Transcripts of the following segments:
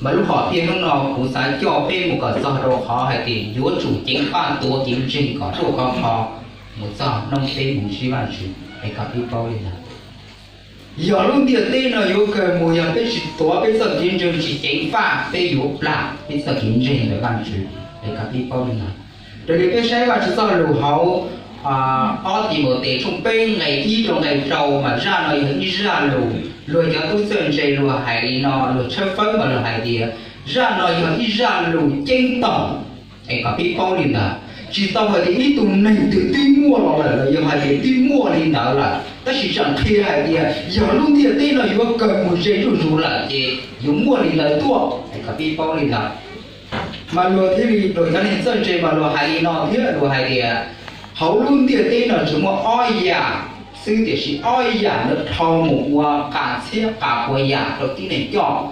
Mas lub hom phiaj hnub no kuv xav coj peb mus kom txog rau qhov hais tias yuav tsum ceev faj tuav kev ntseeg kom ruaj khov kho mus txog hnub peb mus ntsib Vajtswv, es kom peb paub li ntawd. Yog lub ntiaj teb no yuav kawg mus, yog peb tsis tuav peb txoj kev ntseeg, tsis ceev faj, peb yuav plam peb txoj kev ntseeg ntawm Vajtswv, es kom peb paub li ntawd. Raws li peb saib Vajtswv txoj lus hauv ob Timautes tshooj peb nqe ib rau nqe rau, mas zaj no yog ib zaj lus luag cov tub txawj ntse luag hais li no, luag tshawb fawb mas luag hais tias zaj no yog ib zaj lus ceeb toom, es kom peb paub li ntawd. Tsis tau hais tias ib tug neeg twg twb muaj los lawm los yog hais tias twb muaj li ntawd lawm, tab sis tseem qhia hais tias yog lub ntiaj teb no yuav kawg mus ze zuj zus lawm ces yuav muaj li ntawd tuaj, es kom peb paub li ntawd. Mas luag thiaj li, luag cov neeg txawj ntse mas luag hais li no thiab, luag hais tias hauv lub ntiaj teb no tsuas muaj ob yam xwb, tiam sis ob yam no dhau mus ua qas txhiab qas pua yam rau tib neeg coj.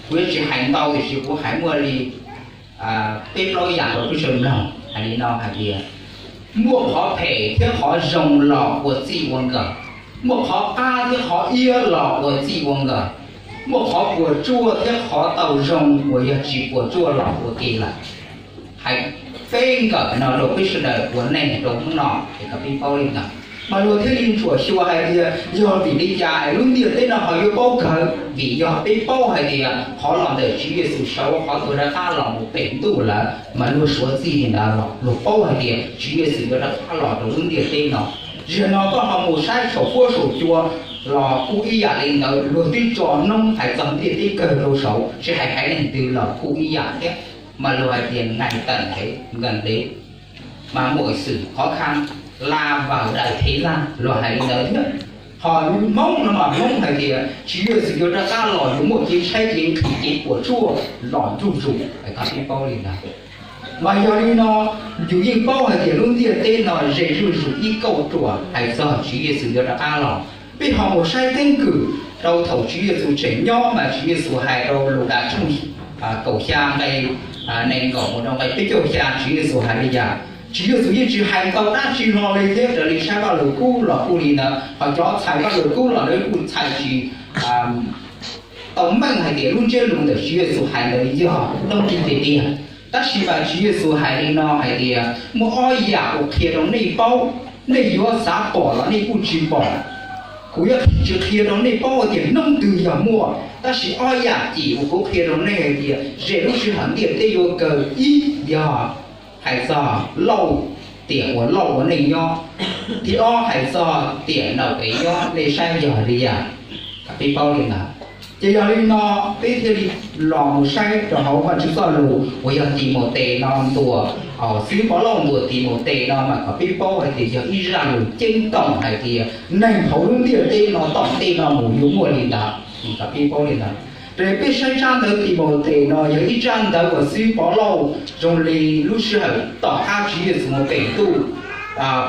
Kuv yuav tsis hais ntau, tiam sis kuv hais muaj li peb plaub yam rau peb sawv mloog. Hais li no hais tias muaj qhov phem thiab qhov zoo los ua txij ua nkawm, muaj qhov qab thiab qhov iab los ua txij ua nkawm, muaj qhov puas tsuaj thiab qhov tau zoo uas yog tsis puas tsuaj los ua ke lawm. Hais peb nkawm no rau peb sawv daws ua neej rau hnub no, es kom peb paub li ntawd. Mas luag thiaj li ntsuam xyuas hais tias yog vim li cas es lub ntiaj teb no ho yuav paub kawg, vim yog peb paub hais tias qhov los ntawm Tswv Yexus sawv ua qhov tuag rov qab los mus pem ntuj lawm, mas luag suav txij li ntawd los luag paub hais tias Tswv Yexus yuav rov qab los rau lub ntiaj teb no. Zaum no koj ho mus saib saum huab saum cua los kuj ib yam li ntawd, luag twb tso noob hais txog ntiaj teb kawg rau saud, tsis hais haiv neeg twg los kuj ib yam thiab. Mas luag hais tias ngày tận thế gần đến, mà mọi sự khó khăn là vào đợi thế gian, luag hais li ntawd thiab. Ho Hmoob no mas Hmoob hais tias Tswv Yexus yuav rov qab los yuav muaj kev tshaib kev nqhis kev puas tsuaj los zuj zus, es kom peb paub li ntawd. Mas yog li no, yus yeej paub hais tias lub ntiaj teb no ze zuj zus ib kauj ruam hais txog Tswv Yexus yuav rov qab los. Peb ho mus saib keeb kwm rau thaum Tswv Yexus tseem nyob mas Tswv Yexus hais rau Lukas tshooj kaum xya nqe nees nkaum mus rau nqe peb caug xya, Tswv Yexus hais li cas? Tswv Yexus yeej tsis hais ntau dab tsi hlo li thiab, raws li saib Vajluskub los kuj li ntawd, ho cov txhais Vajluskub los lawv kuj txhais tsis tau meej hais tias lub ntsiab lus ntawm Tswv Yexus hais ntawd yog noob tiag tiag tiag. Tab sis mas Tswv Yexus hais li no hais tias muaj ob yam uas qhia rau nej paub, nej yuav xav pom los nej kuj tsis pom. Kuv yuav tsis qhia rau nej paub hais tias hnub twg yog muaj, tab sis ob yam cim uas kuv qhia rau nej hais tias ze lub sij hawm ntiaj teb yuav kawg, ib yog hais txog Lauj, tiam uas Lauj ua neej nyob, thiab ob hais txog tiam Naus Pes nyob, nej saib yog li cas? Peb paub li ntawd. Ces yog li no peb thiaj li los mus saib rau hauv Vajtswv txoj lus uas yog Timautes no ntuas, Xib Hwb Pov Lauj ntuas Timautes no mas kom peb paub hais tias yog ib zaj lus ceeb toom hais tias neeg hauv lub ntiaj teb no tom ntej no mus yuav muaj li ntawd, kom peb paub li ntawd. Raws li peb saib tsab ntawv Timautes no yog ib tsab ntawv uas Xib Hwb Pov Lauj zoo li lub sij hawm tom qab Tswv Yexus mus pem ntuj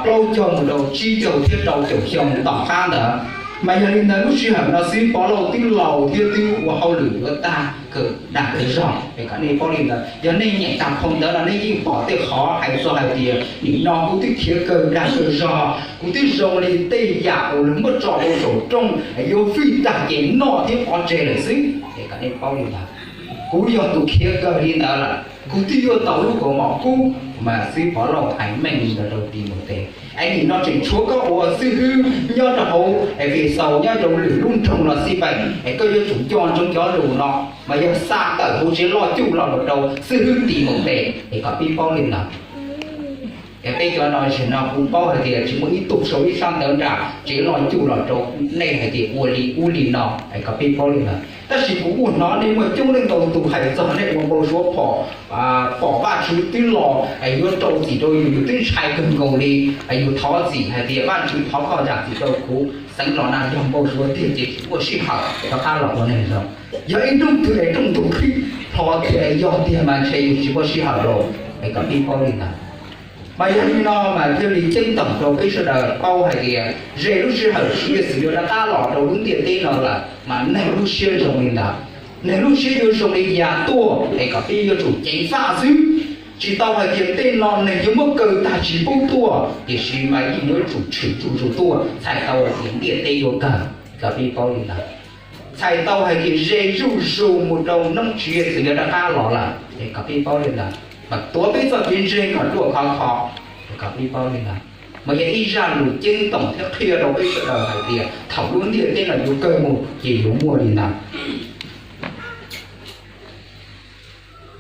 plaub caug mus rau tsib caug thiab rau caum xyoo tom qab ntawd. Mas yog li ntawd lub sij hawm no Xib Hwb Pov Lauj twb laus thiab twb ua hauj lwm yuav tag kawg dag kawg zog, es kom nej paub li ntawd. Yog nej nyeem tag phoo ntawd no nej yeej pom tej qhov hais txog hais tias nim no kuv twb khiav kawg dag kawg zog, kuv twb zoo li tej yam uas luag muab tso rau saum rooj yuav fij tag ces noj thiab pov tseg lawm xwb, es kom nej paub li ntawd. Kuv yog tus khiav kawg li ntawd lawm, kuv twb yuav tau lub kaus mom kub. Mas Xib Hwb Pov Lauj hais meej li ntawd rau Timautes. Es nim no tseem tshuav koj ua xib hwb nyob rau hauv Efexaus, nyob rau lwm lub nroog no xij peem, es koj yuav tsum nco ntsoov cov lus no, mas yog xa tawm hauv tsev loj cuj los mus rau xib hwb Timautes, es kom peb paub li ntawd. Es peb cov no, zaum no kuv paub hais tias tsis muaj ib tug sau ib tsab ntawv nram tsev loj cuj los rau nej hais tias ua li ub li no, es kom peb paub li ntawd. Tab sis kuv kuj hnov nej muaj coob leej ntau tus hais txog nej ua npau suav pom, pom Vajtswv twb los yuav rau txim rau yus, yus twb ntshai kawg nkaus li. Yus thov txim hais tias Vajtswv thov koj zam txim rau kuv, xeev los na yog npau suav tiag ces tsis muaj sij hawm rov qab los ua neeg zoo. Yog ib hnub twg es rooj ntug qhib plho tiag yog tiag mas ntshe yus tsis muaj sij hawm los, es kom peb paub li ntawd. Mas yog li no mas thiaj li ceeb toom rau peb sawv daws paub hais tias ze lub sij hawm Tswv Yexus yuav rov qab los rau lub ntiaj teb no lawm mas neeg lub siab zoo li ntawd. Neeg lub siab yuav zoo li yas tuaj, es kom peb yuav tsum ceev faj xwb. Tsis tau hais tias tej no neeg yuav muab kaw tag tsis pub tuaj, tiam sis mas yeej yuav tsum tshwm tsuj zus tuaj txhais tau hais tias ntiaj teb yuav kawg, kom peb paub li ntawd. txhais tau hais tias ze zuj zus mus rau hnub Tswv Yexus yuav rov qab los lawm, es kom peb paub li ntawd, mas tuav peb txoj kev ntseeg kom ruaj khov kho, es kom peb paub li ntawd. Mas yog ib zaj lus ceeb toom thiab qhia rau peb sawv daws hais tias thaum lub ntiaj teb no yuav kawg mus ces yuav muaj li ntawd.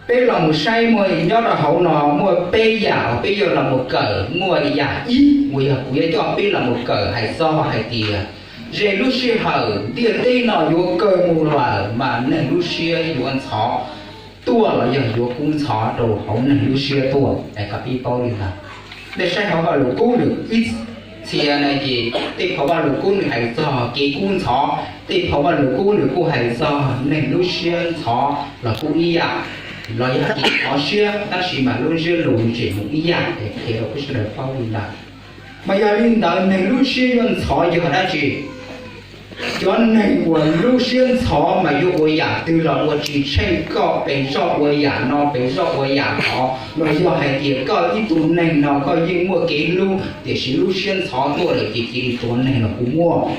Peb los mus saib muaj nyob rau hauv no muaj peb yam uas peb yuav los mus kawm. Muaj yam ib uas yog kuv yuav coj peb los mus kawm hais txog hais tias ze lub sij hawm ntiaj teb no yuav kawg mus lawm mas neeg lub siab yuav ntxhov tuaj los yog yuav kub ntxhov rau hauv neeg lub siab tuaj, es kom peb paub li ntawd. Nej saib hauv Vaj Lus Kub nws ib txhia na ces tej phau Vaj Lus Kub nws hais txog kev kub ntxhov, tej phau Vaj Lus Kub nws kuj hais txog neeg lub siab ntxhov los kuj ib yam, los yog kev ntxhov siab tab sis mas lub ntsiab lus tseem mus ib yam, es qhia rau peb sawv daws paub li ntawd. Mas yog li ntawd neeg lub siab yuav ntxhov yog dab tsi? Cov neeg uas lub siab ntxhov mas yuav ua yam twg los ua tsis tsheej, koj pes zog ua yam no pes zog ua yam tod, los yog hais tias koj ib tug neeg no koj yeej muaj kev hlub tiam sis lub siab ntxhov tuaj lawm ces cia li tuav neeg los kuj muaj.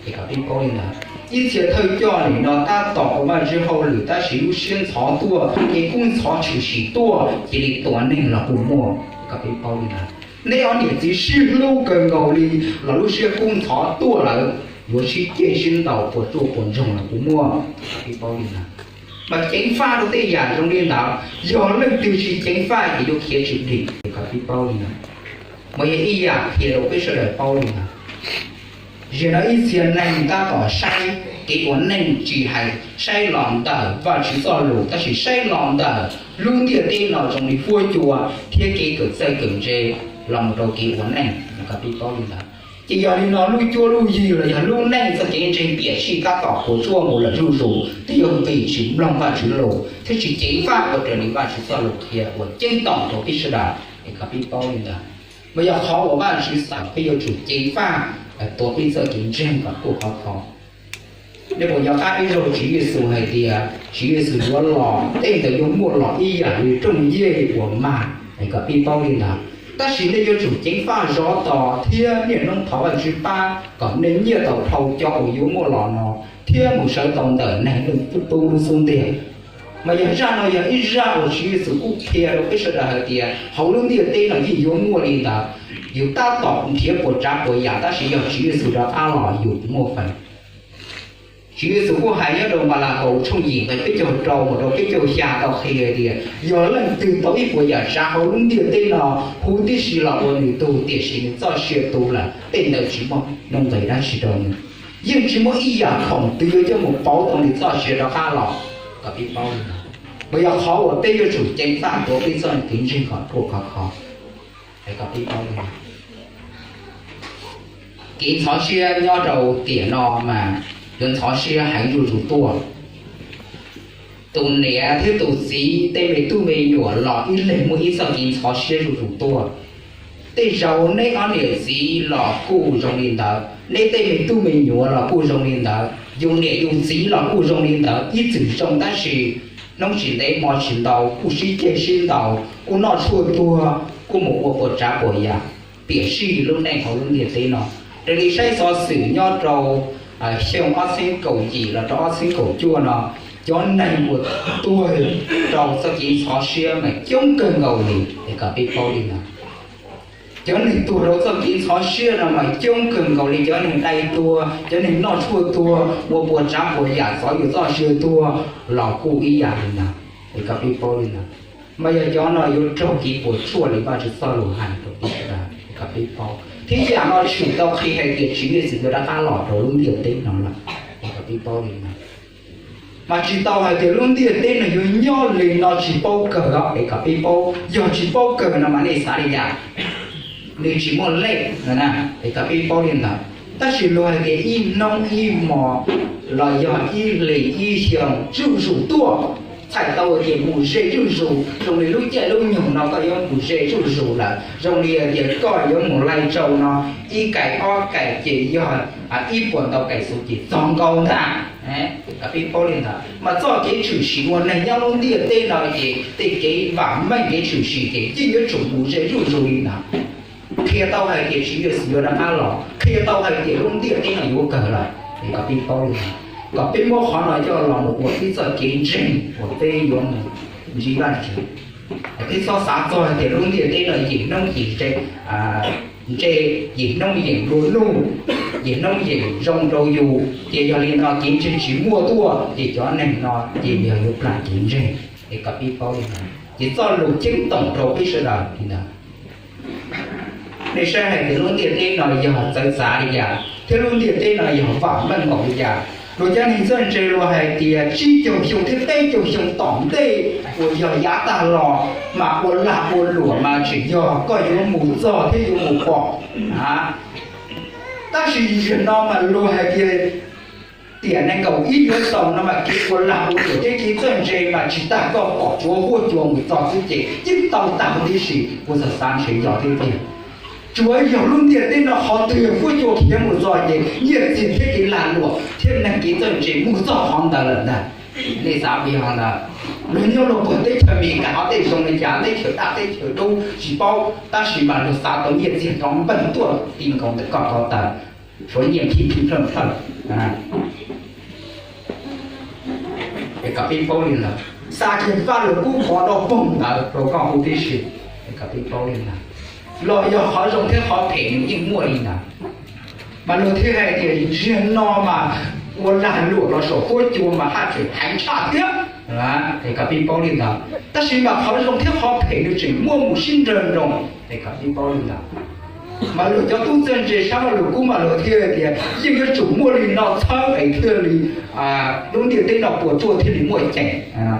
Es kom peb paub li ntawd, ib txhia thawj coj nim no tab tom ua Vajtswv hauj lwm tab sis lub siab ntxhov tuaj, kev kub ntxhov tshwm sim tuaj cia li tuav neeg los kuj muaj. Kom peb paub li ntawd, neb ob niam txiv sib hlub kawg nkaus li los lub siab kub ntxhov tuaj lawm yuav sib ceg sib ntaus puas tsuaj puas ntsoog los kuj muaj. Kom peb paub li ntawd, mas ceev faj rau tej yam zoo li ntawd, yog leej twg tsis ceev faj ces yuav khiav tsis dim. Kom peb paub li ntawd, mas yog ib yam qhia rau peb sawv daws paub li ntawd. Zaum no ib txhia neeg tab tom saib kev ua neej tsis hais saib los ntawm Vajtswv txoj lus tab sis saib los ntawm lub ntiaj teb no zoo li huab cua thiab kev kawm txawj kawm ntse los mus rau kev ua neej. Kom peb paub li ntawd, ces yog li no lub cuab lub yig los yog lub neej txoj kev ntseeg piam sij tab tom puas tsuaj mus lawm zuj zus twb yog vim tsis mloog Vajtswv lus thiab tsis ceev faj ua raws li Vajtswv txoj lus qhia uas ceeb toom rau peb sawv daws. Es kom peb paub li ntawd, mas yog qhov uas Vajtswv xav peb yuav tsum ceev faj, tuav peb txoj kev ntseeg kom ruaj khov kho. Nej puas nco qab ib zaug Tswv Yexus hais tias Tswv Yexus yuav los tej ntawd yuav muaj los ib yam li rooj yej uas mag? Es kom peb paub li ntawd, tab sis nej yuav tsum ceev faj zov tos thiab niaj hnub thov Vajtswv pab kom nej nyiaj tau dhau cov uas yuav muaj los no thiab mus sawv tau ntawm neeg leej tub lub xub ntiag. Mas yog zaj no yog ib zaj uas Tswv Yexus kuj qhia rau peb sawv daws hais tias hauv lub ntiaj teb no yeej yuav muaj li ntawd, yus tab tom nrhiav puas tsav puas yam tab sis yog Tswv Yexus rov qab los yus muaj feem. Tswv Yexus kuj hais nyob rau Malakaus tshooj yim nqe peb caug rau mus rau peb caug xya tau qhia tias yog leej twg tau ib puas yam tsav hauv lub ntiaj teb no, huv tib si los ua nws tug tiam sis nws txoj sia tu lawm tej ntawd tsis muaj nuj nqis dab tsi rau nws. Yeej tsis muaj ib yam khoom twg yuav coj mus pauv tau nws txoj sia rov qab los. Kom peb paub li ntawd, mas yog qhov uas peb yuav tsum ceev faj tuav peb txoj kev ntseeg kom ruaj khov kho. Kom peb paub li ntawd, kev ntxhov siab nyob rau tiam no mas yuav ntxhov siab heev zuj zus tuaj. Tus niam thiab tus txiv tej me tub me nyuam los ib leeg muaj ib txoj kev ntxhov siab zuj zus tuaj. Tej zaum neb ob niam txiv los kuj zoo li ntawd, neb tej me tub me nyuam los kuj zoo li ntawd, yus niam yus txiv los kuj zoo li ntawd, ib txwm zoo tab sis hnub tsis ntev hmo tsis ntau kuj sib ceg sib ntaus, kuj noj tshuaj tuag, kuj mus ua puas tsav puas yam, tiam sis lub neej hauv lub ntiaj teb no, raws li saib xov xwm nyob rau xyoo ob txhiab kaum yim los rau ob txhiab kaum cuaj no, cov neeg uas tuag rau txoj kev ntxhov siab mas coob kawg nkaus li. Es kom peb paub li ntawd, cov neeg tuag rau txoj kev ntxhov siab no mas coob kawg nkaus li cov neeg dai tuag, cov neeg noj tshuaj tuag, ua puas tsav puas yam txov yus txoj sia tuag los kuj ib yam li ntawd. Es kom peb paub li ntawd, mas yog cov no yuav raug kev puas tsuaj li Vajtswv txoj lus hais rau peb sawv daws, kom peb paub. Thiab yam no tshwm tau qhia hais tias Tswv Yexus yuav rov qab los rau lub ntiaj teb no lawm, kom peb paub li ntawd. Mas tsis tau hais tias lub ntiaj teb no yuav nyob li no tsis paub kawg os, es kom peb paub. Yog tsis paub kawg no mas nej xav li cas? Nws tsis muaj lej no na, es kom peb paub li ntawd. Tab sis luag hais tias ib hnub ib hmo los yog ib hlis ib xyoo zuj zus tuaj, txhais tau tias mus ze zuj zus, zoo li lub caij lub nyoog no koj yuav mus ze zuj zus lawm, zoo li tias koj yuav mus Lai Châu no ib kais ob kais ces yog ib puas ntau kais xus ces txog nkaus ntag. Kom peb paub li ntawd, mas txoj kev tshwm sim ua neeg nyob lub ntiaj teb no ces tej kev vam meej kev tshwm sim ces yeej yuav tsum mus ze zuj zus li ntawd. Qhia tau hais tias Tswv Yexus yuav rov qab los, qhia tau hais tias lub ntiaj teb no yuav kawg lawm, es kom peb paub li ntawd. Kom peb muab qhov no coj los mus ua ib txoj kev ntseeg uas peb yuav mus ntsib Vajtswv. Peb txhob xav txog tias lub ntiaj teb no yim hnub yim ntse, yim hnub yim nplua nuj, yim hnub yim zoo rau yus, ces yog li no kev ntseeg tsis muaj tuaj, ces cov neeg no ces yog yuav plam kev ntseeg. Es kom peb paub li ntawd, ces txoj lus ceeb toom rau peb sawv daws li ntawd. Nej saib hais tias lub ntiaj teb no yog txawv txav li cas, thiab lub ntiaj teb no yog vam meej npaum li cas. Luag cov neeg txawj ntse luag hais tias tsib caug xyoo thiab peb caug xyoo tom ntej uas yog yav tag los mas ua lag ua luam mas tseem yog koj yuav mus txog thiab yuav mus pom. Tab sis zaum no mas luag hais tias tiam nees nkaum ib yuav txog no mas kev ua lag ua luam thiab kev txawj ntse mas tsis tas koj pom tsuav huab cua mus txog xwb ces yeej tau tag huv tib si. Kuv txawm xav ntshe yog thiab tiag. Tsuav yog lub ntiaj teb no qhov twg huab cua khiav mus txog ces nyiaj txiag thiab kev lag luam thiab neeg kev txawj ntse mus txog qhov ntawd lawm ntag. Nej xav li hov ntawd, luag nyob luag puag teb chaws Amelikas hov tej zoo li cas, teb chaws daj teb chaws dub tsis paub, tab sis mas luag xav tau nyiaj txiag rov npeeg tuaj ti nkaus ntawm koj ko taw, suav nyiaj phij phij plhawj plhawj. Es kom peb paub li ntawd, xa kiag Vajluskub qhov no poog ntawd rau koj huv tib si. Es kom peb paub li ntawd, los yog qhov zoo thiab qhov phem nws yeej muaj li ntawd. Mas luag thiaj hais tias zaum no mas ua lag luam los saum huab cua mas haj tseem heev tshaj thiab. Es kom peb paub li ntawd, tab sis mas qhov zoo thiab qhov phem nws tseem muaj mus sib nrawg nroos. Es kom peb paub li ntawd, mas luag cov tub txawj ntse sab Vajluskub mas luag thiaj tias yeej yuav tsum muaj li no txhawb es thiaj li lub ntiaj teb no puas tsuaj thiaj li muaj ceem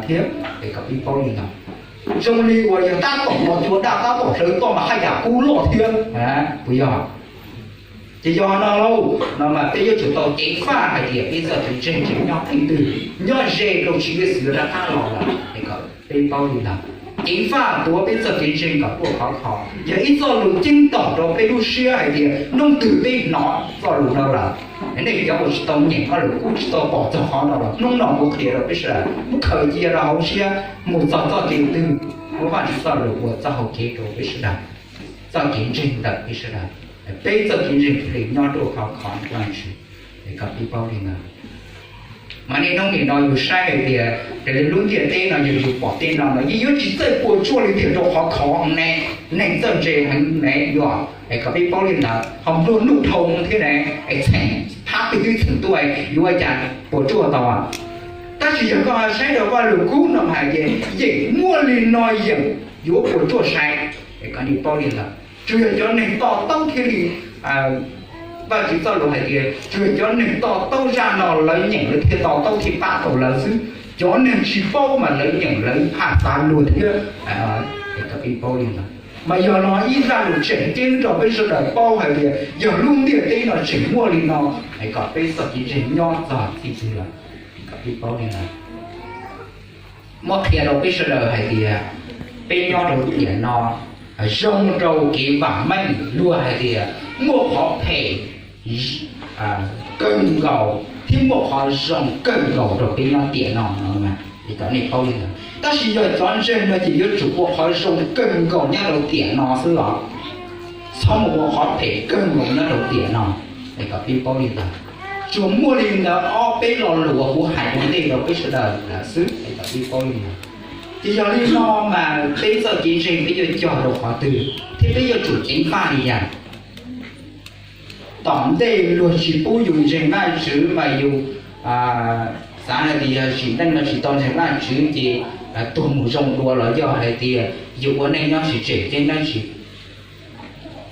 thiab. Es kom peb paub li ntawd, zoo li uas yog tab tom los cua daj tab tom hlawv toj mas haj yam kub loj thiab, puas yog? Ces yog no lauj, no mas peb yuav tsum tau ceev faj hais tias peb txoj kev ntseeg tseem nyob qhov twg, nyob ze rau Tswv Yexus rov qab los lawm. Es kom peb paub li ntawd, ceev faj tuav peb txoj kev ntseeg kom tuaj khov kho yog ib txoj lus ceeb toom rau peb lub siab hais tias hnub twg peb hnov txoj lus no lawm, nej cov uas tsis tau nyeem Vajluskub tsis tau pom txog qhov no los hnub no kuv qhia rau peb sawv daws muab khaws cia rau hauv siab, mus txog txoj kev twg, muab Vajtswv txoj lus ua txoj hau kev rau peb sawv daws, txoj kev ntseeg ntawm peb sawv daws, peb txoj kev ntseeg thiaj li nyob ruaj khov kho Vajtswv. Es kom peb paub li ntawd. Mas niaj hnub nim no yus saib hais tias raws li lub ntiaj teb no yog yus pom tej no mas yeej yuav tsis txawj puas tsuaj li tiag rau qhov khov heev ne, neeg txawj ntse heev ne, yog. Es kom peb paub li ntawd, ho nplua nuj dhau thiab ne, es txheem phab twg twb txheem tuaj, yuav ua cas puas tsuaj tau. Tab sis yog koj saib rau Vajluskub no hais tias yeej muaj li no yeej yuav puas tsuaj sai. Es kom nej paub li ntawd, tsuas yog cov neeg to taub thiaj li, Vajtswv txoj lus hais tias tsuas yog cov neeg to taub zaj no lawv nyeem lawv thiaj to taub thiaj pab tau lawv xwb, cov neeg tsis paub mas lawv nyeem lawv haj xav luag thiab. Es kom peb paub li ntawd, mas yog no ib zaj lus tseem ceeb rau peb sawv daws paub hais tias yog lub ntiaj teb no tseem muaj li no, es kom peb txoj kev ntseeg nyob txog txij twg lawm. Kom peb paub li ntawd, muab qhia rau peb sawv daws hais tias peb nyob rau tiam no zoo rau kev vam meej, luag hais tias muaj qhov phem kawg nkaus thiab muaj qhov zoo kawg nkaus rau peb nyob tiam no no. Es kom nej paub li ntawd, tab sis yog cov ntseeg no ces yuav tsum ua qhov zoo kawg nkaus nyob rau tiam no xwb los, txhob mus ua qhov phem kawg nkaus nyob rau tiam no. Es kom peb paub li ntawd, tsuas muaj li ntawd ob peb lo lus uas kuv hais ua ntej rau peb sawv daws lawm xwb. Es kom peb paub li ntawd, ces yog li no mas peb txoj kev ntseeg peb yuav cog rau qhov twg thiab peb yuav tsum ceev faj li cas? Tom ntej luag tsis pub yus ntseeg Vajtswv mas yus xav hais tias yog sim neej no tsis tau ntseeg Vajtswv ces tuag mus zoo dua los yog hais tias yus ua neej nyob tsis tsem ceeb dab tsi.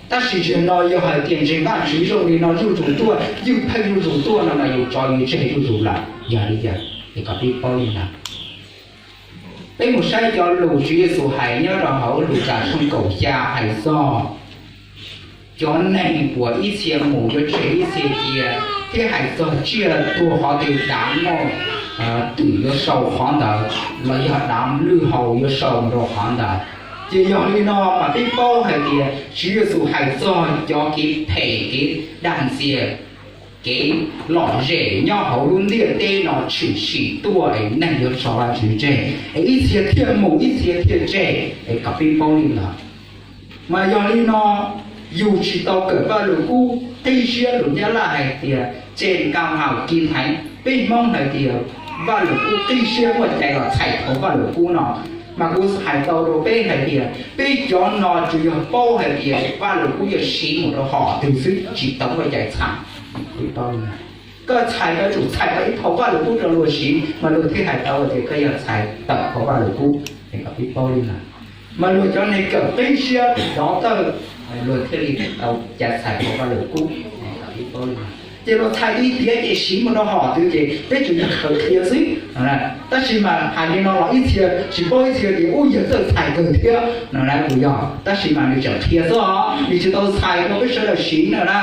Tab sis zaum no yog hais tias ntseeg Vajtswv zoo li no zuj zus tuaj, ywj pheej zuj zus tuaj no mas yus tso yus tseg zuj zus lawm. Yog li cas? Es kom peb paub li ntawd, peb mus saib cov lus Tswv Yexus hais nyob rau hauv Lukas tshooj kaum xya hais txog cov neeg uas ib txhia mus yuav tseg ib txhia cia, thiab hais txog tsiaj tuag qhov twg dav noj twm yuav sau qhov ntawd, los yog dav lwj hau yuav sau rau qhov ntawd. Ces yog li no mas peb paub hais tias Tswv Yexus hais txog cov kev phem kev dag ntxias, kev lom zem nyob hauv lub ntiaj teb no tshwm sim tuaj es neeg yuav tso Vajtswv tseg, es ib txhia thiaj mus ib txhia thiaj tseg. Es kom peb paub li ntawd, mas yog li no yus tsis tau kawm Vajluskub, qib siab lus Nyab Laj hais tias trên cao ngạo khi thắng, Peb Hmoob hais tias Vaj Lus Kub qib siab muaj cai los txhais thaum Vaj Lus Kub no, mas kuv hais tau rau peb hais tias peb cov no tsuas yog paub hais tias Vaj Lus Kub yog siv mus rau hom twg xwb, tsis tau muaj cai txhais. Koj txhais koj tsum txhais tau ib phau Vaj Lus Kub rau luag siv mas luag thiaj hais tau tias koj yog txhais tawm phau Vaj Lus Kub. Kom peb paub li no, mas luag cov neeg kawm qib siab dov tawj, luag thiaj li tau cai txhais phau Vaj Lus Kub. Ces luag txhais tiav tiav ces siv mus rau hom twg ces peb tsuas yog khaws qhia xwb. Tab sis mas hais li no los ib txhia tsis paub ib txhia tias ub yawg txawj txhais kawg thiab no na, kuv yog, tab sis mas nws tseem qhia xwb os, nws tsis tau txhais rau peb sawv daws siv no na.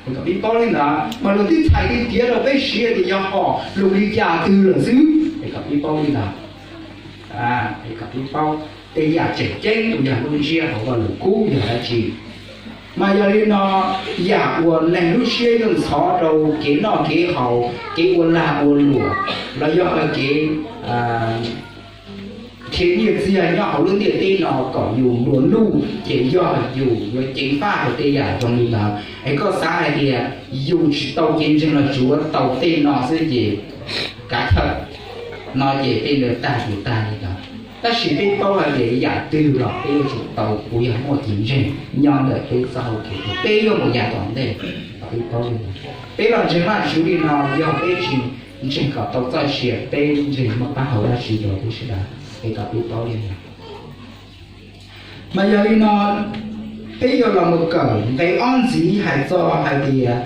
Kom peb paub li ntawd, mas luag twb txhais tiav tiav rau peb siv tias yog hom lus li cas twg lawm xwb. Kom peb paub li ntawd, kom peb paub tej yam tseem ceeb uas yog lub ntsiab hauv Vaj Lus Kub yog dab tsi. Mas yog li no, yam uas neeg lub siab yeej ntxhov rau kev noj kev haus, kev ua lag ua luam, los yog kev nrhiav nyiaj txiag nyob hauv lub ntiaj teb no kom yus nplua nuj, ces yog yus yuav ceev faj rau tej yam zoo li ntawd. Es koj xav hais tias yus tsis tau kev ntseeg los tsuav tau tej no xwb ces kav thawm no ces tej ntawd tag ces tag li ntawd. Tab sis peb paub hais tias yam twg los peb yuav tsum tau uas yog muaj kev ntseeg nyob ntawm peb txoj hau kev, peb yuav mus yav tom ntej. Peb paub li no, peb los ntseeg Vajtswv li no, yog peb tsis ntseeg kom tau txoj sia, peb ntseeg muaj qab hau dab tsi rau peb sawv daws? Es kom peb paub li no. Mas yog li no, peb yuav los mus kawm nqe ob ntxiv hais txog hais tias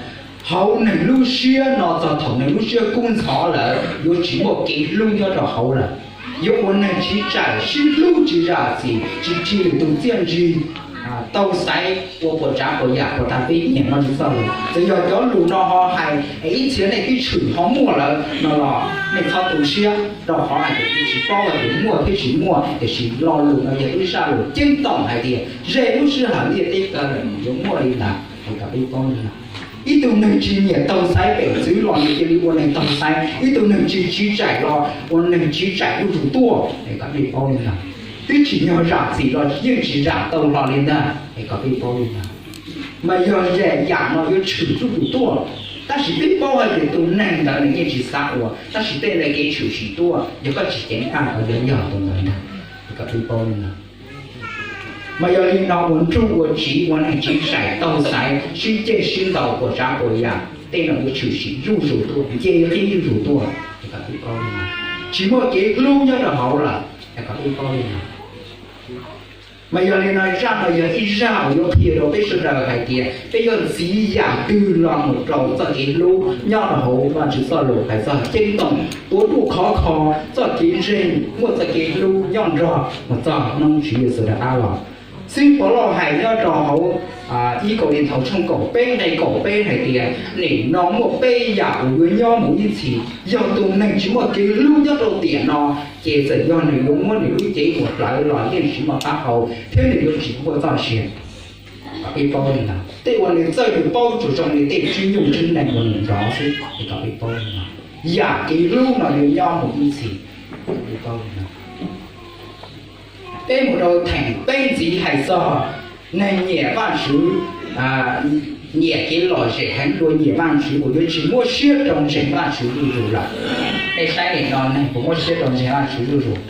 hauv neeg lub siab no txog thaum neeg lub siab kub ntxhov lawm yuav tsis muaj kev hlub nyob rau hauv lawm. Yuav ua neeg tsiv tsaim, sib hlub, tsis zam txim, tsis rig lwm tus txiaj ntsig, taug xaiv ua puas tsav puas yam puas tas peb nyiam no tsis txawj lus. Txawm yog cov lus no ho hais es ib txhia nej twb tshwm ho muaj lawm no los nej txhob tu siab, rau qhov hais tias kuv tsis paub hais tias muaj thiab tsis muaj, tiam sis lo lus no yog ib zaj lus ceeb toom hais tias ze lub sij hawm ntiaj teb kaw lawm yuav muaj li ntawd. Es kom peb paub li no, ib tug neeg tsis nyiam taug xaiv pem txwv los nws cia li ua neeg taug xaiv, ib tug neeg tsis tsiv tsaim los ua neeg tsiv tsaim zuj zus tuaj. Es kom peb paub li no, twb tsis yog zam txim los yeej tsis zam tau hlo li ntag. Es kom peb paub li no, mas yog ze yam no yuav tshwm zuj zus tuaj, tab sis peb paub hais tias tus neeg ntawd nws yeej tsis xav ua, tab sis tej ntawd kev tshwm sim tuaj, yog koj tsis ceev faj los yog yog tus ntawd ntag. Es kom peb paub li no, mas yog li no ua nruj ua tsiv ua neeg tsiv tsaim taug xaiv sib ceg sib ntaus puas tsav puas yam, tej no yuav tshwm sim zuj zus tuaj, nce qib zuj zus tuaj. Es kom peb paub li no, tsis muaj kev hlub nyob rau hauv lawm. Es kom peb paub li no, mas yog li no zaj no yog ib zaj uas yuav qhia rau peb sawv daws hais tias peb yuav ntxiv yam twg los mus rau txoj kev hlub nyob rau hauv Vajtswv txoj lus hais txog ceeb toom tuav ruaj khov kho txoj kev ntseeg, muaj txoj kev hlub nyob nrog mus txog hnub Tswv Yexus rov qab los. Xib hwb Pov Lauj hais nyob rau hauv ib Kauleethaus tshooj kaum peb nqe kaum peb hais tias nim no muaj peb yam uas yuav nyob mus ib txhis. Yog tus neeg tsis muaj kev hlub nyob rau tiam no, ces txawm yog nws yuav muab nws lub cev mus hlawv los yeej tsis muaj qab hau thiab nws yuav tsis muaj txoj sia. Kom peb paub li no, tej uas nws txawj nws paub tsuas zoo li tej tswv nyuj tswv nees uas nws nrov xwb. Es kom peb paub li no, yam kev hlub no yuav nyob mus ib txhis. Peb mus rau theem peb ntxiv hais txog neeg nyiam Vajtswv, nyiam kev lom zem heev dua nyiam Vajtswv uas yuav tsis muab siab rau ntseeg Vajtswv zuj zus lawm. Peb saib nim no neeg puas muab siab rau ntseeg Vajtswv zuj zus?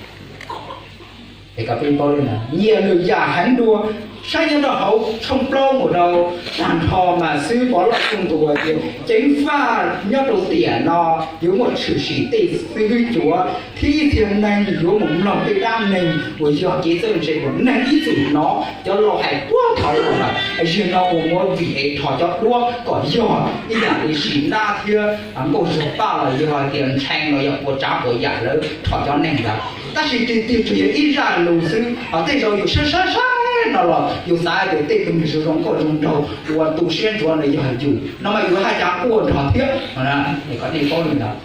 Es kom peb paub li no, nyiam lwm yam heev dua. Saib nyob rau hauv tshooj plaub mus rau tag nrho mas xib hwb Pov Lauj kuj ntuas tias ceev faj nyob rau tiam no yuav muaj tshwm sim tej xib hwb cuav thiab ib txhia neeg yuav mus mloog tej dab neeg uas yog kev txawj ntse uas neeg ib txwm hnov cov laus hais puag thaum ub lawm. Zaum no uas muab vim es rho cov duab kom yog ib yam li sim nab thiab nkauj zog paj los yog hais tias ntshee los yog puas tsav puas yam lawv rho cov neeg ntawd. Tab sis tiag tiag tsuas yog ib zaj lus xwb, ho tej zaum yus saib saib saib no los yus xav tias tej tus neeg zoo zoo nkauj zoo nraug uas tu siab ntsuav ntawd yog yus no mas yus haj yam quaj nrog thiab. Es kom nej paub li ntawd.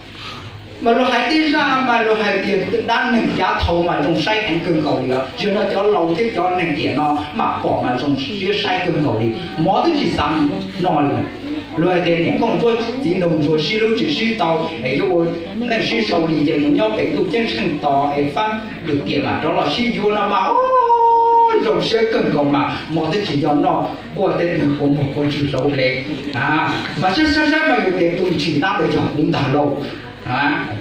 Mas luag hais tib zaj mas luag hais tias dab neeg yav thaud mas zoo saib heev kawg nkaus li os. Zaum no cov laus thiab cov neeg tiam no mam pom mas zoo siab saib kawg nkaus li. Mov twb tsis xav noj li. Luag hais tias niam nkauj ntsuab txiv nraug ntsuag sib hlub tsis sib tau es yuav ua neej sib sau li ces mus nyob pem ntuj ceeb tsheej tos es fab lwm tiam mam rov los sib yuav no mas zoo siab kawg nkaus mas mov twb tsis nco noj, quaj tej neeg quas muag quas ntswg hlauv hle. Mas saib saib saib mas yus tias tus ntsim ntab ntawd yog kuv ntag lauj.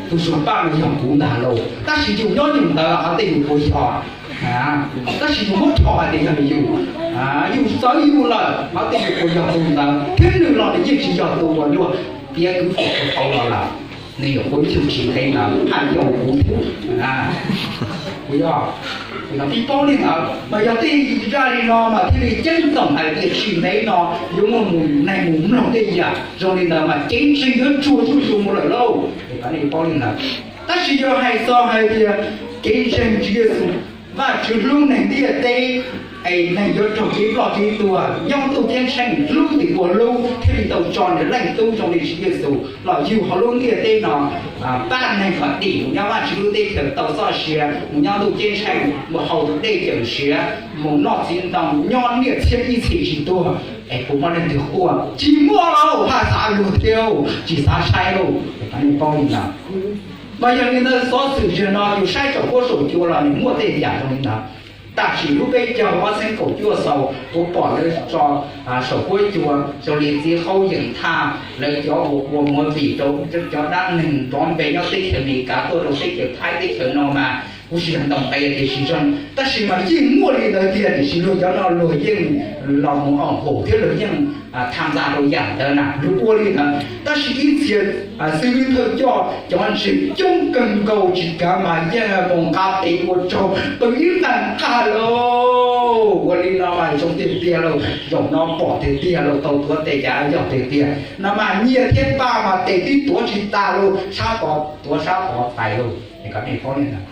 Tus zuag paj no yog kuv ntag lauj. Tab sis yus nyob yus ntawd qhov tej yus puas yog? Tab sis yus muab rho hais tias yog yus, yus txawv yus lawm, qhov tej yus puas yog tus ntawd thiab? Nws los nws yeej tsis yog tus uas luag piav kwv foom hauv los lawm. Nws yuav ua ib tug tsis ntev ntawd haj yog kuv thiab. Kuv yog, pib paub li ntawd mas yog tej zaj li no mas thiaj li ceeb toom hais tias tsis ntev no yuav muaj mus neeg mus mloog tej yam zoo li ntawd mas cev ntseeg yuav tsuag zuj zus mus lawm lauj. Qhov nej paub li ntawd. Tab sis yog hais txog hais tias kev ntseeg Tswv Yexus, Vajtswv hlub neeg ntiaj teb, es neeg yuav raug kev ploj kev tuag, nyob ntuj ceeb tsheej hlub tim ua hlub thiaj li tau tso nws Leej Tub zoo li Tswv Yexus los yug hauv lub ntiaj teb no, pab neeg kom dim mus nyob Vajtswv lub teb chaws, tau txoj sia mus nyob ntuj ceeb tsheej, mus haus tus dej cawm siav, mus noj txiv ntoo, nyob niaj txhiab ib txhis tsis tuag. Es puas muaj leej twg quaj? Tsis muaj lauj, phaj xav luag thiab, tsis xav saib lauj. Qhov nej paub li ntawd. Mas yog li ntawd xov xwm zaum no yus saib saum huab saum cua los nws muaj tej yam zoo li ntawd. Tam sim lub peb caug ob txhiab kaum cuaj xaus kuv pom lawv tso saum huab cua zoo li txiv qhaub yeem thaj, lawv cov uas ua movie rau cov dab neeg nrov npe nyob teb chaws Amelikas tuaj rau teb chaws Thaib teb chaws no mas kuv tsis yog ntaus nqi tias tsis zoo, tab sis mas yeej muaj li ntawd tiag, tiam sis luag cov no luag yeej los mus ủng hộ thiab luag yeej tham gia rau yam ntawd na, luag ua li ntawd. Tab sis ib txhia xib hwb thawj coj cov ntseeg coob kawg nkaus tsis kav mas yeej mus nqa tes ua tsaug qw ib nqag nqag lauj. Ua li no mas zoo tiag tiag lauj, zaum no pom tiag tiag lauj, tau tuav tes cas yog tiag tiag no mas nyiaj thiab paj mas tes twb tuav tsis tas lauj, sab tod tuav sab tod tais lauj. Kom nej paub li ntawd.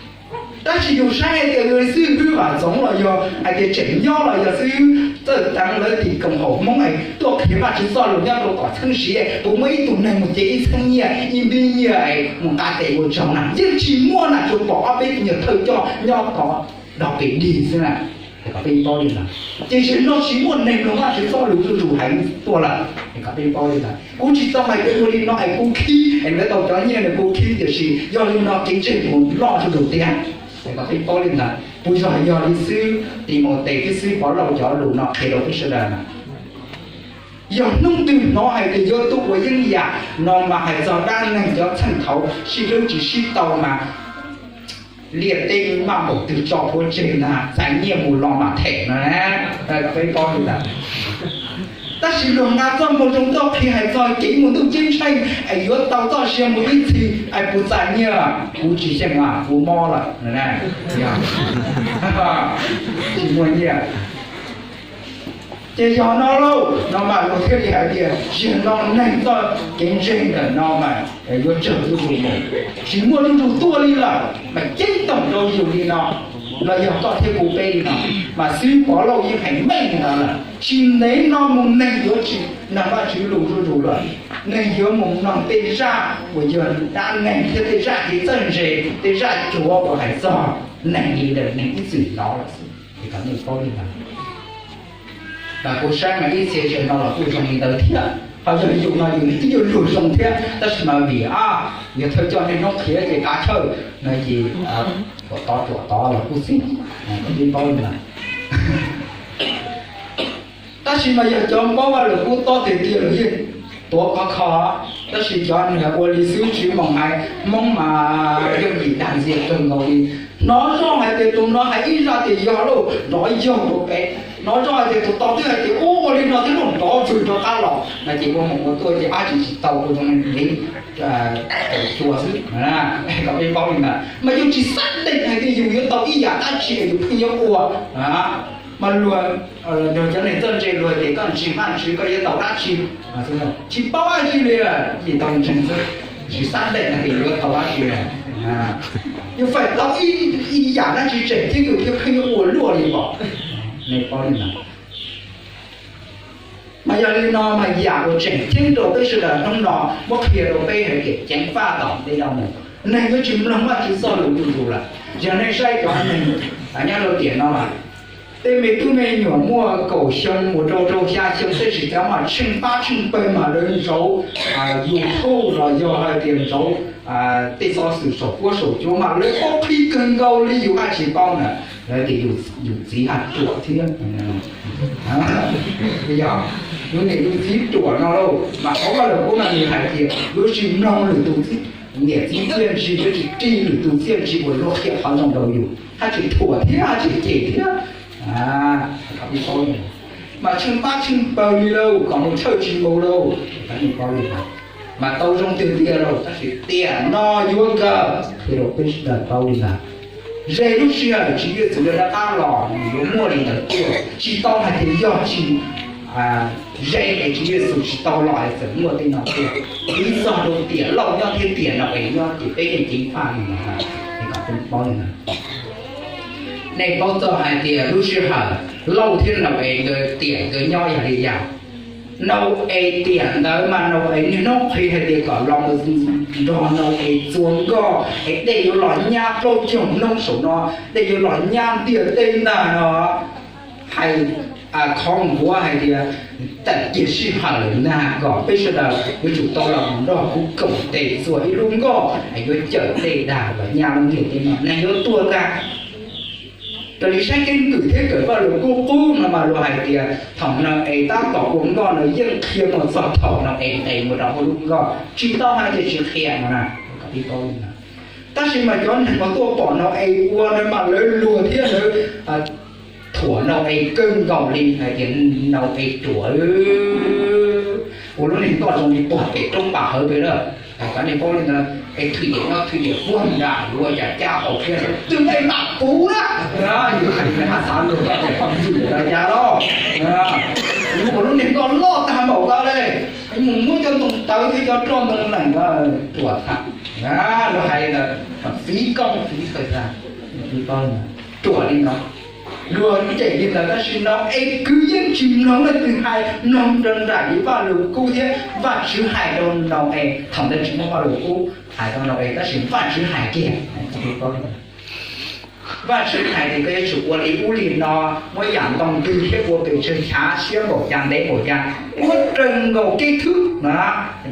Tab sis yus saib hais tias xib hwb Vam Txoov los yog hais tias tseem nyob los yog xib hwb Txawj Teev lawv tim koom haum Hmoob es tuaj qhia Vajtswv txoj lus nyob rau tom txheeb siv, puas muaj ib tug neeg mus cev ib txheeb nyiaj ib npib nyiaj es mus nqa tes ua tsaug na? Yeej tsis muaj na, tsuas pom ob peb tug nyuag thawj coj nyob tod dog pes dig xwb na. Kom peb paub li ntawd. Ces zaum no tsis muaj neeg mloog Vajtswv txoj lus zuj zus heev tuaj lawm. Kom peb paub li ntawd. Kuv tsis tau hais tias ua li no es kuv khib es lawv tau cov nyiaj nws kuv khib, tiam sis yog li no kev ntseeg kuv loj zuj zus tiag. Kom peb paub li ntawd. Puas yog, yog li xib hwb Timautes thiab xib hwb Pov Lauj cov lus no qhia rau peb sawv daws na? Yog hnub twg hnov hais tias yuav tuaj ua yeeb yam no mas hais txog dab neeg cov txheej thaud sib hlub tsis sib tau mas liaj teb maj npaum twg tso plhuav tseg ntag, txais nyiaj mus los mam them no na. Peb paub li ntawd. Tab sis luag nqa txoj moo zoo tuaj qhia hais txog kev mus ntuj ceeb tsheej es yuav tau txoj sia mus ib txhis es puas txais nyiaj? Kuv tsis xyeej, kuv mob lawm. Tsis muaj nyiaj. Ces yog no lauj, no mas luag thiaj li hais tias zaum no neeg txoj kev ntseeg ntawm no mas yuav tsawg zuj zus mus, tsis muaj zuj zus tuaj li lawm. Mas ceeb toom rau yus li no, los yog koj thiab kuv peb li no, mas xib hwb Pov Lauj yeej hais meej li ntawd lawm, tsis ntev no mus neeg yuav tsis mloog Vajtswv lus zuj zus lawm. Neeg yuav mus mloog tej zaj uas yog dab neeg thiab tej zaj kev txawj ntse, tej zaj cuav uas hais txog neeg li ntawm neeg ib txwm hnov lawm xwb. Es kom nej paub li ntawd. Mas kuv saib mas ib txhia zaum no los kuj zoo li ntawd thiab, ho yog yus no yus twb yuav luag zoo thiab, tab sis mas vim a, yog thawj coj niaj hnub qhia ces kav chawj no ces ruam tod ruam tod los kuj xij, kom nej paub li ntawd. Tab sis mas yog cov paub Vaj Lus Kub tob tiag tiag los yeej tuav khov kho, tab sis cov nws ua li xib hwb Tswv Moos hais, Hmoob mas yooj yim dag ntxias kawg nkaus li. Hnov zoj hais tias tus no hais ib zaj tias yog lauj, nrov yaug rau pem. Hnov zoj hais tias tus tod twb hais tias ua li no thiab lauj, nrov vwg rov qab los no ces ua mus ua tuaj ces dab tsi tsis tau, ua zoo li xyuas xwb. Kom peb paub li ntawd, mas yus tsis xav ntees hais tias yus yuav tau ib yam dab tsi es yus pheej yuav ua. Mas luag, cov neeg txawj ntse luag tias koj ntseeg Vajtswv koj yuav tau dab tsi? Tsis paub dab tsi li, tsis tau ntseeg xwb, tsis xav ntees hais tias yuav tau dab tsi. Yus feem tau ib yam dab tsi tseem ceeb yus thiaj pheej yuav ua luaj li os. Nej paub li ntawd. Mas yog li no mas yam uas tseem ceeb rau peb sawv daws hnub no muab qhia rau peb hais tias ceev faj tom ntej no mus, neeg yuav tsis mloog Vajtswv txoj lus zuj zus lawm. Yog nej saib cov neeg nyob rau tiam no mas tej me tub me nyuam muaj kaum xyoo mus rau rau xya xyoo, tab sis cov mas tsheej pab tsheej pawg mas lawv ntsauv YouTube los yog hais tias ntsauv tej xov xwm saum huab saum cua mas lawv paub qhib kawg nkaus li yus haj tsis paub ntawd. Lawv tias yus txiv haj ruam thiab. Yog yus niam yus txiv ruam no lauj, mas qhov Vaj Lus Kub no nws hais tias yuav tsis mloog lwm tus txiv. Niam txiv txiaj ntsig yuav tsis rig lwm tus txiaj ntsig uas luag qhia qhov zoo rau yus, haj tseem thuam thiab haj tseem cem thiab. Mas tsheej pab tsheej pawg li lauj, kom mus tshawj tsis mus lauj. Mas tau zoo tiag tiag lauj, tab sis tiam no yuav kawg, qhia rau peb sawv daws paub li ntawd. Ze lub sij hawm Tswv Yexus lawv rov qab los nws yuav muaj li ntawd tuaj, tsis tau hais tias yog tsis ze es Tswv Yexus tsis tau los es txawm muaj tej no tuaj. Piv txog rau tiam Lauj nyob thiab tiam Nau-es nyob ces peb yeej ceev faj li no. Nej paub txog hais tias lub sij hawm Lauj thiab Nau-es nkawd tiam nkawd nyob yog li yam, Nau-es tiam ntawd mas Nau-es niaj hnub qhia hais tias kom los nrog Nau-es txua nkoj es dej yuav los nyab plaub caug hnub saum no, dej yuav los nyab ntiaj teb ntag no. Hais qhov nkuav hais tias tawm kiag sij hawm lawm ntag kom peb sawv daws yuav tsum tau los mus nrog kuv koom tes txua ib lub nkoj es yuav cawm dej dag los nyab lub ntiaj teb no, neeg yuav tuag ntag. Raws li saib keeb kwm thiab kawm Vajluskub qub no mas luag hais tias thaum Nau-es tab tom ua nkoj no yeej qhia mus txog thaum Nau-es nqes mus rau hauv lub nkoj, tsis tau hais tias tsis qhia no na. Tab sis mas cov neeg uas tuaj pom Nau-es ua no mas lawv luag thiab lawv thuam Nau-es kawg nkaus li hais tias Nau-es ruam, ua lub niag nkoj zoo li puag pem roob Npas Hawv pem lawm. Cov neeg paub li ntawd es thwm diam nyob thwm diam puag nram yuav cas cab hauv thiab twb nqe mam puv na. Yus hais li haj xav luag cov phooj ywg lawv cas los, yus ua lub niag nkoj loj tag npaum ko li, mus muab cov ntoo tawv thiab cov roj ntoo leem ruam tag. Luag hais li ntawd fiv koob fiv xaws tag, ruam li no. Luag cem li ntawd tab sis Nau-es kwv yeej tsis mloog leej twg hais, mloog rau nram li Vajluskub thiab Vajtswv hais rau Nau-es. Thaum ntawd tsis muaj Vajluskub hais rau Nau-es tab sis Vajtswv hais kiag. Vajtswv hais tias koj yuav tsum ua li ub li no, muab yam ntoo ntws thiab ua pes tsawg chav siab npaum cas ntev npaum cas, muab raws nkaus kev thwb na.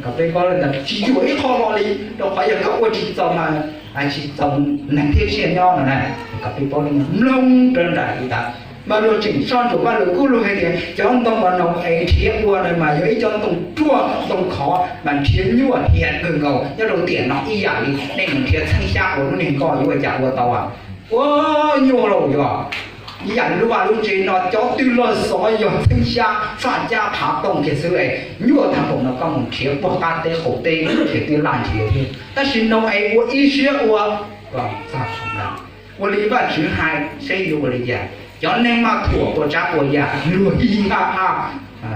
Kom peb paub li ntawd tsis yuam ib qho lo li, rau qhov yog koj ua tsis txaus mas tsis txaus neeg thiab tsiaj nyob no na. Kom peb paub li mloog rau nram li ntawd. Mas luag tseem tso nrov Vajluskub luag hais tias cov ntoo uas Nau-es nrhiav ua na mas yog ib cov ntoo ruaj ntoo khov mas nrhiav nyuaj hiam kawg nkaus, nyob rau tiam no ib yam li nej mus nrhiav txheeb xyab ua lub niag nkoj yuav ua cas ua tau. Ua nyuaj lauj yog ib yam li lub vaj lub tsev no cov twg los xov yog txheeb xyab faj cab phav tooj kiag xwb es nyuaj tag npaum no koj mus nrhiav puag qab teb qaum teb nrhiav twb laj nrhiav thiab. Tab sis Nau-es ua ib siab ua, ua li Vajtswv hais seb yuav ua li cas. Cov neeg mas thuam puas tsav puas yam luag hi ha ha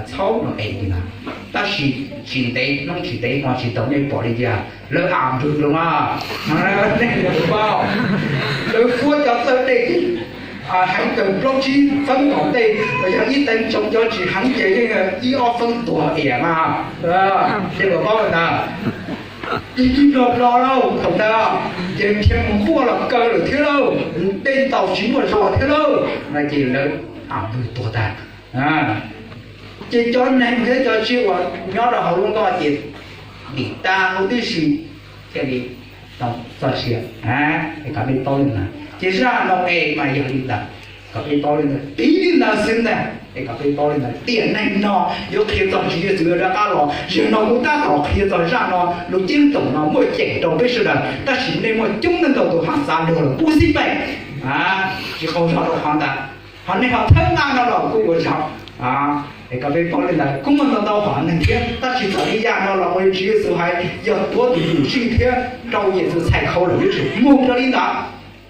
txhaub Nau-es li ntawd. Tab sis tsis ntev hnub tsis ntev hmo tsis tau nej pom li cas lawv am npwg los mas, nej paub, lawv fuab cov txawj dej heev kawg plaub tsib feeb tom ntej los yog ib teev tsoom cov tsis heev ces yeej ib ob feeb tuag iam mas. Nej puas paub li ntawd? Ib tig los los lauj thaum ntawd ces nrhiav mus npuaj los kaw lawm thiab lauj, dej ntaus tsis muaj zog thiab lauj, no ces lawv am npwg tuag tag. Ces cov neeg thiab cov tsiaj uas nyob rau hauv lub nkoj ces dim tag huv tib si thiaj li tau txoj sia. Es kom peb paub li ntawd ces zaj Nau-es mas yog li ntawd, kom peb paub li ntawd, piv li ntawd xwb ntag. Es kom peb paub li ntawd tiam neeg no yuav qhia txog Tswv Yexus yuav rov qab los, zaum no kuv tab tom qhia txog zaj no, lus ceeb toom no muaj ceem rau peb sawv daws, tab sis nej muaj coob leej ntau tus haj xav luag los pub xib peem, tsis qaug zog rau qhov ntawd. Ho nej ho thawb nqaj no los kuj ua tsaug. Es kom peb paub li ntawd, kuj muaj ntau ntau hom neeg thiab, tab sis txawm li yam no los ua li Tswv Yexus hais, yog tuav tus yuam sij thiab rau Yexus txhais khau lawm yuav tsum mus rau li ntawd.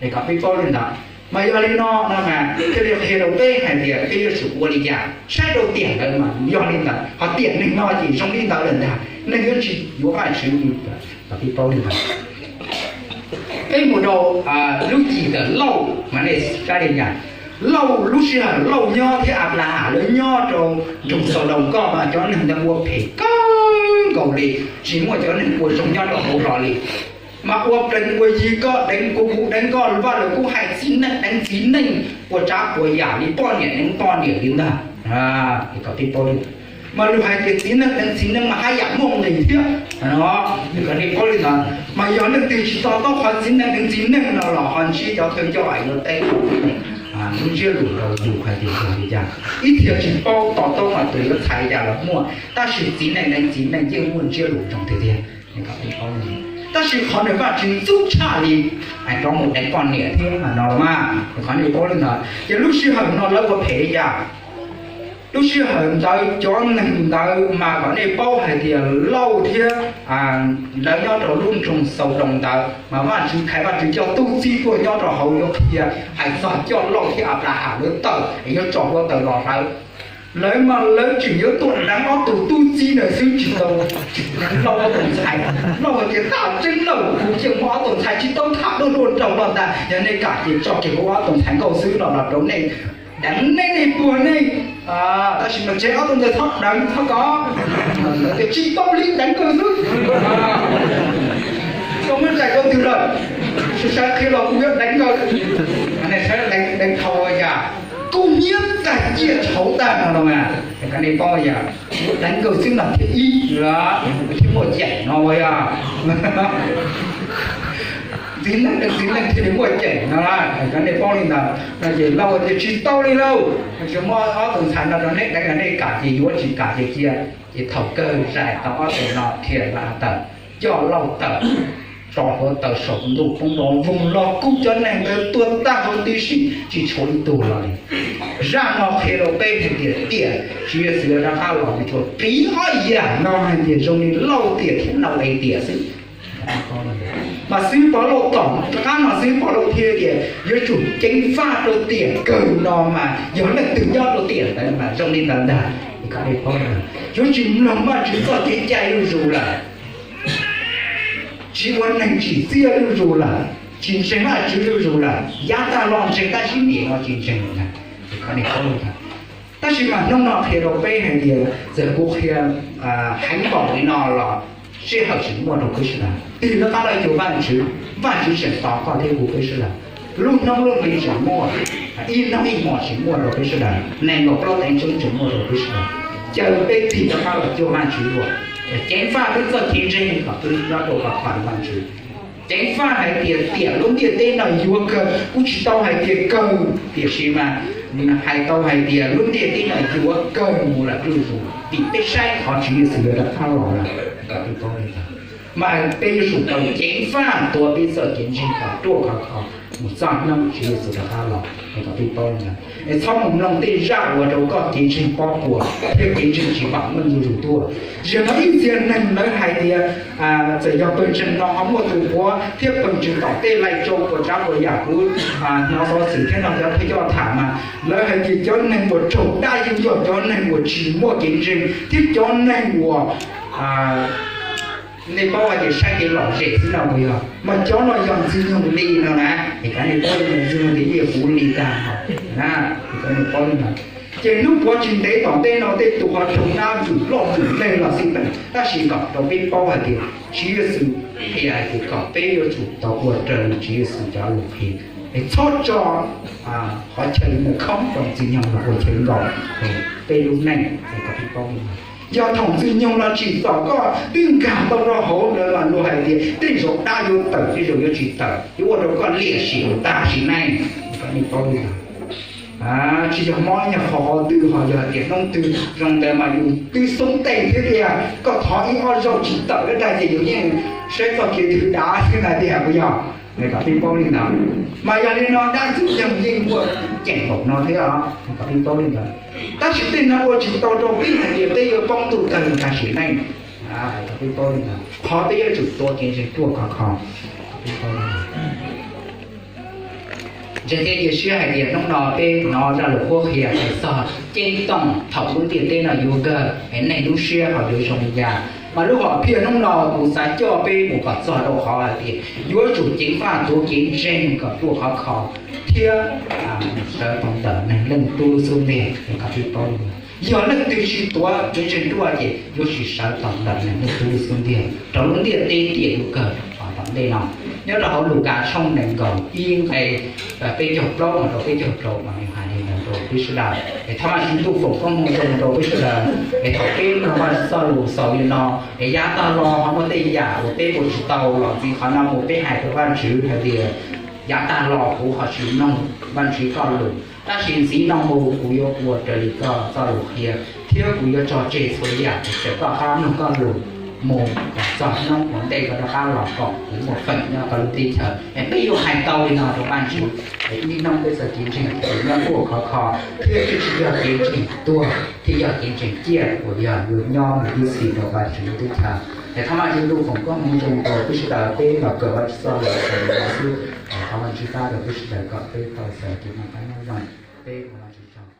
Es kom peb paub li ntawd, mas yog li no no mas thiaj li qhia rau peb hais tias peb yuav tsum ua li cas saib rau tiam ntawd mas yog li ntawd, ho tiam neeg no ces zoo li ntawd lawm ntag, neeg yuav tsis yuav Vajtswv li. Kom peb paub li ntawd. Peb mus rau lub cim ntawm Lauj mas nej saib li cas. Lauj lub sij hawm Lauj nyob thiab Anplaham lawv nyob rau nroog Xaudoos nkoj mas cov neeg ntawd ua phem kawg nkaus li, tsis muaj cov neeg ua zoo nyob rau hauv hlo li. Mas ua plees ua yi koj deev kuv kuv deev koj, Vajluskub hais txiv neej deev txiv neej puas tsav puas yam li poj niam deev poj niam li ntag. Kom peb paub li, mas luag hais tias txiv neej deev txiv neej mas haj yam muaj nqis thiab no. Kom nej paub li ntawd, mas yog leej twg tsis to taub qhov txiv neej deev txiv neej no los ho ntsib cov thawj coj yuav teb lub ntsiab lus rau yus hais tias yog li cas. Ib txhia tsis paub to taub mas tus yuav txhais li cas los muaj, tab sis txiv neej deev txiv neej yeej muaj ntsiab lus zoo tiag tiag. Tab sis qhov nws Vajtswv ntxub tshaj li, hais rov mus deev poj niam thiab no los mas, qhov nej paub li ntawd. Ces lub sij hawm no lawv ua phem li cas? Lub sij hawm ntawd cov neeg ntawd mas kom nej paub hais tias Lauj thiab lawv nyob rau lub nroog Xaudoos ntawd mas Vajtswv Khaiv, Vajtswv coj tub txib tuaj nyob rau hauv yuav qhia, hais txog coj Lauj thiab Anplahas lawv tawm es yuav tso hluav taws los hlawv. Lawv mas lawv tseem yuav tuaj deev ob tug tub txib ntawd xwb, tsis tau deev Lauj ob tug ntxhais. Lauj hais tias, Tam tseeb Lauj, kuv thiaj muaj ob tug ntxhais tsis tau tham dua dua nraug los ntag, yog nej kam ces tso kiag kuv ob tug ntxhais nkauj xwb los los rau nej deev nej nej puag nej. Tab sis mas tseg ob tug ntawd txhob deev txhob kov. Lawv tias, Tsis tau li, deev nkawd xwb. Koj muab zais rau twg lawm? Sawv qhia los kuv yuav deev nkawd. Nej saib deev dhau yam, kub hnyiab tag ciaj tshauv tag no los mas, nej paub yam, deev nkawd xwb no thiaj ib los thiaj muaj ceem no yog ntxiv neej, ntxiv neej thiaj li muaj ceem no. Nej paub li ntawd no ces Lauj tias, Tsis tau li lauj, tsis muab ob tug ntxhais no rau nej deev, nej kam ces yuav, tsis kam ces cia. Ces thaum kawg zais tau ob tug no dhia la tawm, coj Lauj tawm, tso hluav taws saum ntuj poob los voog los kub, cov neeg ntawd tuag tag huv tib si, tsis tshuav ib tug los li. Zaj no qhia rau peb hais tias tiam Tswv Yexus rov qab los nws tsuas piv ob yam no hais tias zoo li Lauj tiam thiab Nau-es tiam xwb. Mas xib hwb Pov Lauj tom rov qab no xib hwb Pov Lauj thiaj tias yuav tsum ceev faj rau tiam kawg no mas yog leej twg nyob rau tiam ntawd mas zoo li ntawd ntag. Yuav tsis mloog Vajtswv txoj kev cai zuj zus lawm, tsis ua neeg tsim txiaj zuj zus lawm, tsis ntseeg Vajtswv zuj zus lawm, yav tag los ntseeg tab sis nim no tsis ntseeg lawm. Tab sis mas hnub no qhia rau peb hais tias txawm kuv qhia heev npaum li no los sij hawm tseem muaj rau peb sawv daws. Tig rov qab los cuag Vajtswv, Vajtswv tseem tos koj thiab kuv peb sawv daws. Lub hnub lub hli tseem muaj, ib hnub ib hmo tseem muaj rau peb sawv daws, nees nkaum plaub teev tseeb tseem muaj rau peb sawv daws. Caw peb tig rov qab los cuag Vajtswv dua, ceev faj peb txoj kev ntseeg kom peb nyob rau khov kho rau Vajtswv. Ceev faj hais tias tiam lub ntiaj teb no yuav kawg, kuj tsis tau hais tias kawg, tiam sis mas hais tau hais tias lub ntiaj teb no yuav kawg mus lawm zuj zus vim peb saib qhov Tswv Yexus yuav rov qab los lawm. Mas peb yuav tsum tau ceev faj tuav peb txoj kev ntseeg kom ruaj khov kho mus txog hnub Tswv Yexus rov qab los. Es kom peb paub li ntawd, es txhob mus mloog tej zaj uas rau koj kev ntseeg pob puas thiab kev ntseeg tsis vam meej zuj zus tuaj. Zaum no ib txhia neeg lawv hais tias txawm yog pawg ntseeg no ho muaj tus puav thiab pawg ntseeg tom tej laij tsau puas tsav puas yam kuv hnov xov xwm thiab no cov thawj coj tham mas lawv hais tias cov neeg uas raug dab yeej yog cov neeg uas tsis muaj kev ntseeg thiab cov neeg uas nej paub hais tias saib kev lom zem xwb no puas yog? Mas cov no yog Ntxwg Nyoog li no na, es kom nej paub li Ntxwg Nyoog li yeej puv li tag na, es kom nej paub li no. Ces hnub puav tsis ntev tom ntej no tej tus ho raug dab vwm loj vwm leg los xij peem, tab sis kom rau peb paub hais tias Tswv Yexus qhia hais tias kom peb yuav tsum tau ua raws li Tswv Yexus cov lus qhia, es txhob tso qhov chaw li ntawd khoob rau Ntxwg Nyoog los ua chaw nkaum peb lub neej. Es kom peb paub li no, yog thaum Ntxwg Nyoog los tsim txom koj twb nkag tau rau hauv ntawd los luag hais tias tej zaum dab yuav tawm tej zaum yuav tsis tawm yuav ua rau koj liam sim mus tag sim neej. Kom nej paub li no, tsis yog mob nyuag qhov qhov twg ho yog hais tias hnub twg zoo ntawd mas yus twb xoob tej thiab tiag, koj thov ib ob zaug tsis tawm lawm dag ces yus yeej saib txoj kev twg dav xwb na tiag puas yog? Kom peb paub li ntawd, mas yog li no dab Ntxwg Nyoog yeej muaj ceem npaum no thiab os, kom peb paub li ntawd. Tab sis tej no ua tsis tau rau peb hais tias peb yuav poob ntuj tawg tag sim neej. Kom peb paub li ntawd, qhov peb yuav tsum tuav kev ntseeg ruaj khov kho. Ntseeg thiab cia siab hais tias hnub no peb hnov zaj lus qhuab qhia hais txog ceeb toom thaum lub ntiaj teb no yuav kawg es neeg lub siab ho yuav zoo li cas. Mas lub hom phiaj hnub no kuv xav coj peb mus kom txog rau qhov hais tias yuav tsum ceev faj tuav kev ntseeg kom ruaj khov kho thiab sawv tau ntawm neeg leej tub lub xub ntiag. Kom peb paub li ntawd, yog leej twg tsis tuav kev ntseeg ruaj ces yuav tsis sawv tau ntawm neeg leej tub lub xub ntiag rau lub ntiaj teb tiam yuav kawg tom ntej no. Nyob rau hauv Lukas tshooj nees nkaum ib nqe peb caug plaub mus rau peb caug rau mas nws hais li no rau peb sawv daws, es thov Vajtswv ntuj foom koob hmoov zoo rau peb sawv daws, es thaum peb mloog Vajtswv txoj lus xaus li no, es yav tag los ho muaj tej yam uas peb ua tsis tau los ntxiv qhov no mus peb hais rau Vajtswv hais tias yav tag los kuv ho tsis mloog Vajtswv koj lus, tab sis ntxiv no mus kuv yuav ua raws li koj txoj lus qhia thiab kuv yuav tso tseg txhua yam es koj pab mloog koj lus. mus kom txog hnub ua ntej koj rov qab los koom kuv muaj feem nyob koj lub teb chaws. Es peb yuav hais tau li no rau Vajtswv, es ib hnub peb txawj kev ntseeg, es nyob kuj khov kho, thiab tsis yog kev ntseeg tuag, thiab yog kev ntseeg ciaj uas yog yuav nyob mus ib txhis rau Vajtswv lub teb chaws. Es thov Vajtswv ntuj foom koob hmoov zoo rau peb sawv daws, peb los kawm Vajtswv txoj lus xwb. Thov Vajtswv pab rau peb sawv daws kom peb tau txais kev noj qab nyob zoo, peb ua Vajtswv tsaug.